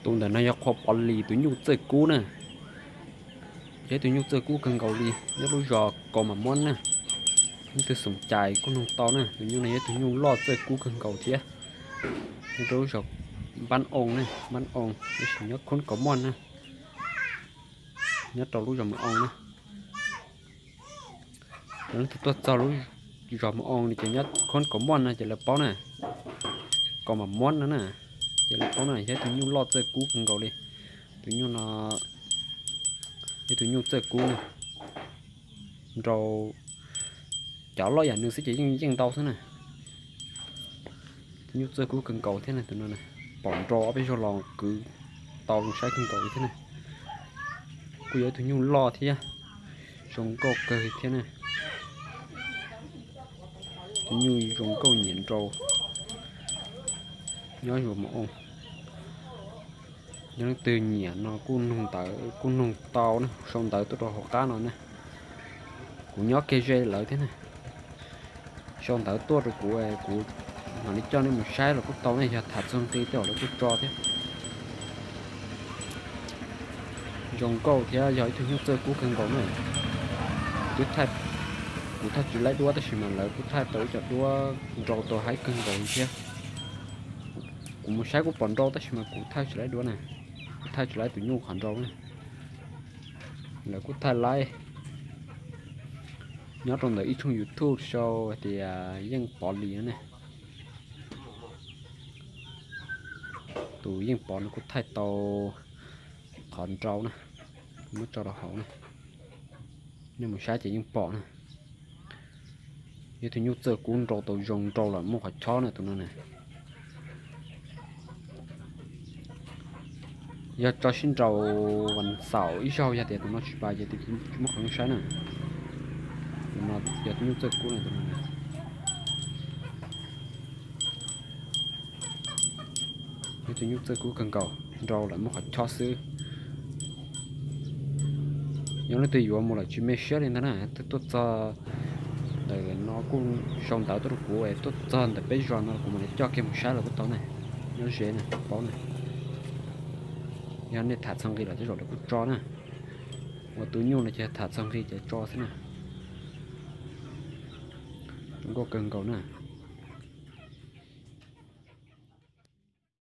Tus ntawm no yog qhua pov lis tus nyuj txawj kub na. Yog ib tug nyuj txawj kub kawg nkaus li, nyob lub zos Kaus Mam Muab na. Leej twg xoom cais kuj noog tau na, tus nyuj no yog ib tug nyuj loj txawj kub kawg nkaus thiab. Nyob rau lub zos Npab Oo na, Npab Oo, tab sis nyob Khoob Kaus Muab na, nyob rau lub zos Mus Oo na. Leej twg tuaj txog lub zos Mus Oo no ces nyob Khoob Kaus Muab no ces lawv paub na. Kaus Mam Muab no na, ces lawv paub na, yog ib tug nyuj loj txawj kub kawg nkaus li. Tus nyuj no yog ib tug nyuj txawj kub na, nrau cov loj yam nws xwb ces yeej yeej ntau xwb na. Tus nyuj txawj kub kawg nkaus thiab na, tus no pom nrau ob peb zaug los kwv tau zoo saib kawg nkaus li thiab na. Kuj yog ib tug nyuj loj thiab, zoo nkauj kawg thiab na. Tus nyuj zoo nkauj nyiam nrau, nyob zos Mus Oo. Yog leej twg nyiam no kuj noog ntawv, kuj noog tau na, sau ntawv tuaj rau hauv qab no na. Kuv nyob kiag ze lawv thiab na. Sau ntawv tuaj rau kuv, kuv mam li coj nej mus saib los kuj tau ne, yog tham txog nqi tej zaum lawv kuj tso thiab. Zoo nkauj thiab yog ib tug nyuj txawj kub kawg nkaus na. Twb thaij, kuv thaij tsis laib duab tab sis mas lawv kuj thaij tau ib co duab nrau tau haib kawg nkaus li thiab. Kuv mus saib kuj pom nrau tab sis mas kuv thaij tsis laib duab na, kuv thaij tsis laib tus nyuj qhov nrau na. Lawv kuj thaij laib nyob rau ntawm ib tshooj YouTube sau tias Yeej Pov Lis ne. Tus Yeej Pov no kuj thaij tau qhov nrau na, muab tso rau hauv na. Nej mus saib ces yeej pom na. Yog tus nyuj txawj kub nrau tau zoo nrau lawm muaj qhov chob na tus no na. Yog tso sib nraus vas xaum ib zaug yog tias tus no tsis pas ces tsis muaj qhov zoo saib na. Tus no yog tus nyuj txawj kub na, tus no na. Yog tus nyuj txawj kub kawg nkaus, nrau lawm muaj qhov chob xwb. Yog leej twg yuav mus lawm tsis me siab li ntag na, twb tuaj txog ntawm no kuj sau ntawv tuaj rau kuv, tuaj txog ntawm peb zos no kuv mam li coj kiag mus saib los kuj tau na. Nyob ze na, paub na. Yog nej tham txog nqi los tej zaum lawv kuj tso na. Ua tus nyuj no ces tham txog nqi ces tso xwb na. Zoo nkauj kawg nkaus na.